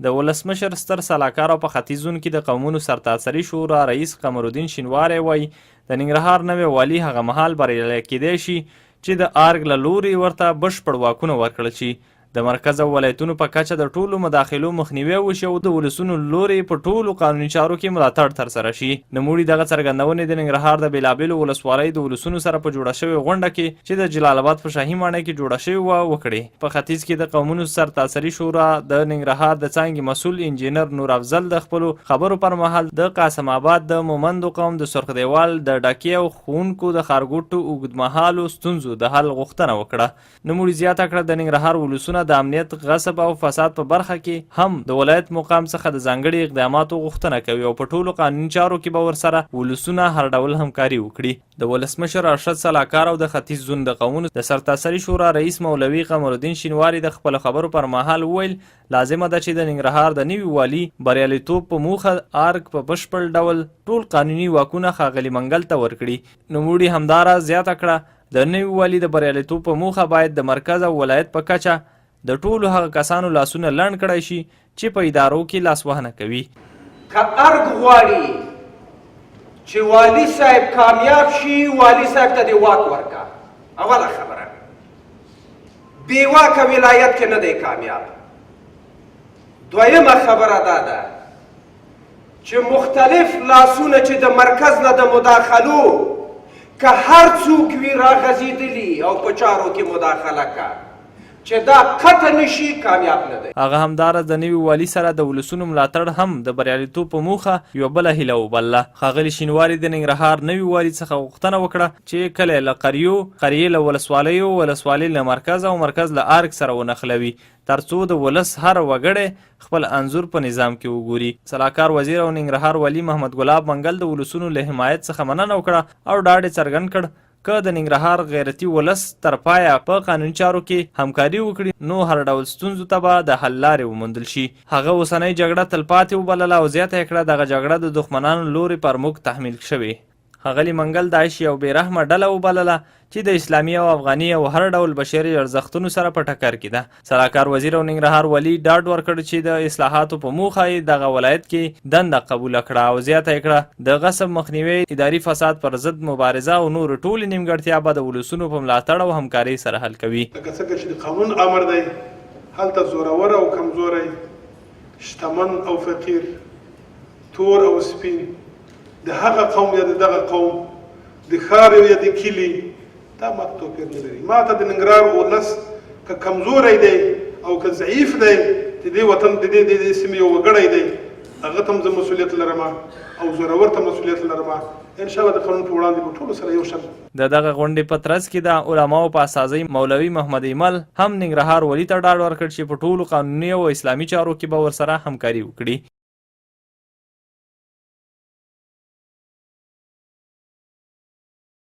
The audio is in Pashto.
د ولسمشر ستر سلاکار او په ختیځ زون کې د قومونو سرتاسري شورا رئیس قمرالدین شینواری وايي، د ننګرهار نوی والي هغه مهال بریالی کېدای شي چې د ارګ له لوري ورته بشپړ واکونه ورکړل شي، د مرکز او ولایتونو په کچه د ټولو مداخلو مخنیوی وشي او د ولسونو له لوري په ټولو قانوني چارو کې ملاتړ ترسره شي. نوموړي دغه څرګندونې د ننګرهار د بېلابېلو ولسوالیو د ولسونو سره په جوړه شوې غونډه کې چې د جلال اباد په شاهي ماڼۍ کې جوړه شوې وه، وکړې. په ختیځ کې د قومونو سرتاسري شورا د ننګرهار د څانګې مسؤل انجینر نور افضل د خپلو خبرو پر مهال د قاسم اباد د مومندو قوم د سرخ دیوال د ډکې او ښوونکو د ښارګوټو اوږدمهالو ستونزو د حل غوښتنه وکړه. نوموړي زیاته کړه، د ننګرهار ولسونه د امنیت، غصب او فساد په برخه کې هم د ولایت مقام څخه د ځانګړي اقداماتو غوښتنه کوي او په ټولو قانوني چارو کې به ورسره ولسونه هر ډول همکاري وکړي. د ولسمشر ارشد سلاکار او د ختیځ زون د قومونو د سرتاسري شورا رئیس مولوي قمرالدین شینواري د خپلو خبرو پر مهال وویل، لازمه ده چې د ننګرهار د نوي والي بریالیتوب په موخه ارګ په بشپړ ډول ټول قانوني واکونه ښاغلي منګل ته ورکړي. نوموړي همداراز زیاته کړه، د نوي والي د بریالیتوب په موخه باید د مرکز او ولایت په کچه د ټولو هغه کسانو لاسونه لنډ کړای شي چې په ادارو کې لاسوهنه کوي. که ارګ غواړي چې والي صاحب کامیاب شي، والي صاحب ته دې واک ورکا. اوله خبره، بې واکه ولایت کې نه دی کامیاب. دویمه خبره دا ده چې مختلف لاسونه چې د مرکز نه د مداخلو که هر څوک وي راغځېدلي او په چارو کې مداخله کا چې دا قطع نشي کامیاب نه دی. هغه همداراز د نوي والي سره د ولسونو ملاتړ هم د بریالیتوب په موخه یوه بله هیله وبلله. ښاغلي شینواري د ننګرهار نوي والي څخه غوښتنه وکړه چې کلی له قریو، قریې له ولسوالیو، ولسوالۍ له مرکز او مرکز له ارګ سره ونښلوي ترڅو د ولس هر وګړی خپل انځور په نظام کې وګوري. سلاکار وزیر او ننګرهار والي محمد ګلاب منګل د ولسونو له حمایت څخه مننه وکړه او ډاډ یې څرګند کړ که د ننګرهار غیرتي ولس تر پایه په قانوني چارو کې همکاري وکړي نو هر ډول ستونزو ته به د حل لارې وموندل شي. هغه اوسنۍ جګړه تلپاتې وبلله او زیاته یې کړه دغه جګړه د دښمنانو لورې پر موږ تحمیل شوې. ښاغلي منګل داعش یو بې رحمه ډله وبلله چې د اسلامي او افغاني او هر ډول بشري ارزښتونو سره په ټکر کې ده. سلاکار وزیر او ننګرهار والي ډاډ ورکړ چې د اصلاحاتو په موخه یې دغه ولایت کې دنده قبوله کړه او زیاته یې کړه د غصب مخنیوی، اداري فساد پر ضد مبارزه او نورې ټولې نیمګړتیا به د ولسونو په ملاتړ او همکارۍ سره حل کوي. لکه څنګه چې د قانون امر دی، هلته زورور او کمزوری، شتمن او فقیر، تور او سپین، د هغه قوم یا د دغه قوم، د ښار یا د کلي، دا ماته توپیر نه لري. ماته د ننګرهار اولس که کمزوری دی او که ضعیف دی، د دې وطن د دې د دې سیمې یو وګړی دی، هغه ته هم زه مسوولیت لرم او زورور ته مسوولیت لرم. ان شاء الله د قانون په وړاندې به ټولو سره یو شان. د دغه غونډې په ترڅ کې د علماوو په استازۍ مولوي محمد ایمل هم ننګرهار والي ته ډاډ ورکړ چې په ټولو قانوني او اسلامي چارو کې به ورسره همکاري وکړي.